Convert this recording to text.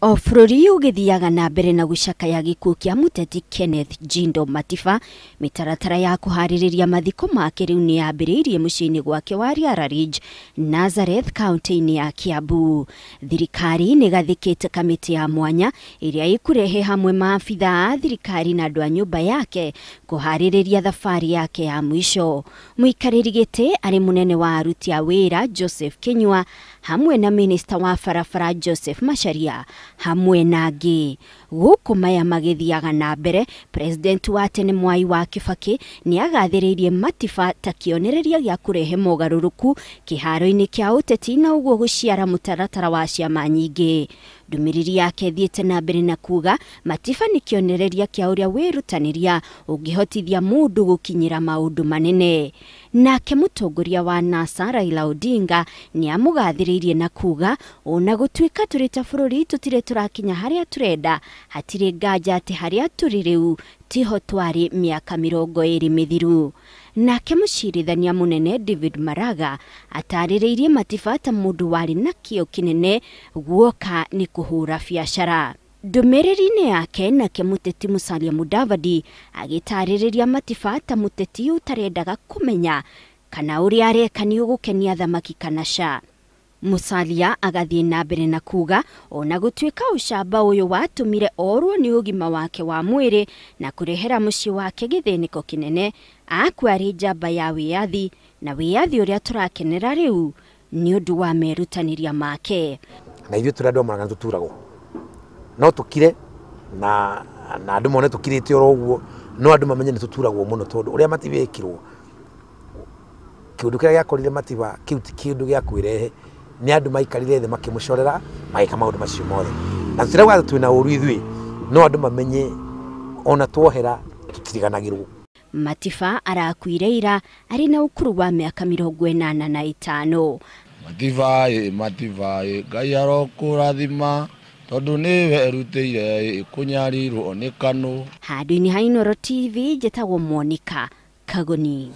O bũrũri ũgĩthiaga na mbere na gũcakaya gĩkuũ kĩa mũteti Kenneth Njindo Matiba, mĩtaratara ya kũharĩrĩria mathiko make rĩu nĩ yambĩrĩirie mũciĩ-inĩ gwake wa Riara Ridge, Nazareth, kaunti-inĩ ya Kiambu. Thirikari nĩ ĩgathĩkĩte kamĩtĩ ya mwanya ĩrĩa ĩkũrehe hamwe maabitha a thirikari na andũ a nyũmba yake kũharĩrĩria thabarĩ yake ya mũico. Mũikarĩri gĩtĩ arĩ mũnene wa aruti a wĩra Joseph Kinyua hamwe na minista wa barabara Joseph Macharia hamwe na angĩ. Gũkũ maya magĩthiaga na mbere, president wa tene Mwai wa Kibaki nĩ agathĩrĩirie Matiba ta kĩonereria gĩa kũrehe mogarũrũku kĩharo-inĩ kĩa ũteti na ũguo gũciara mũtaratara wa ciama nyingĩ. Ndũmĩrĩri yake ĩthiĩte na mbere na kuga Matiba nĩ kĩonereria kĩa ũrĩa wĩrutanĩria ũngĩhotithia mũndũ gũkinyĩra maũndũ manene. Nake mũtongoria wa NASA Raila Odinga nĩ amũgathĩrĩirie na kuga ona gũtuĩka tũrĩ ta bũrũri tũtirĩ tũrakinya harĩa tũrenda, hatirĩ nganja atĩ harĩa tũrĩ rĩu tiho twarĩ mĩaka 20 mĩthiru. Nake mũcirithania mũnene David Maraga atarĩrĩirie Matiba ta mũndũ warĩ na kĩo kĩnene guoka nĩ kũhũra biacara. Ndũmĩrĩri-inĩ yake nake mũteti Musalia Mudavadi agĩtarĩrĩria Matiba ta mũteti ũtarendaga kũmenya kana ũrĩa areka nĩ ũgũkenia thamaki kana ca. Musalia agathiĩ na mbere na kuga ona gũtuĩka ũcamba ũyũ watũmire orwo nĩ ũgima wake wa mwĩrĩ na kũrehera mũciĩ wake gĩthĩnĩko kĩnene, akua arĩ njamba ya wĩyathi na wĩyathi ũrĩa tũrakenera rĩu nĩ ũndũ wa merutanĩria make. Na ithuĩ tũrĩ andũ a Murang'a nĩtũturagwo, no tũkire na andũ mone tũkirĩte oro ũguo, no andũ mamenye nĩtũturagwo mũno tondũ ũrĩa Matiba ekirwo, kĩũndũ kĩrĩa gĩakorire Matiba kĩu ti kĩũndũ gĩa kwĩrehe, nĩ andũ maikarire thĩ makĩmũcorera magĩka maũndũ macio mothe. Na tũtirauga atĩ twĩna ũru ithuĩ, no andũ mamenye ona tuohera tũtiriganagĩrwo. Matiba arakuire ira arĩ na ũkũrũ wa mĩaka 85. Matiba ĩ, Matiba ĩ, Ngai arokũrathima tondũ nĩwe erutĩire kũnyarirwo nĩ KANU. Handũ-inĩ ha Inooro TV njĩtagwo Monica Kagoni.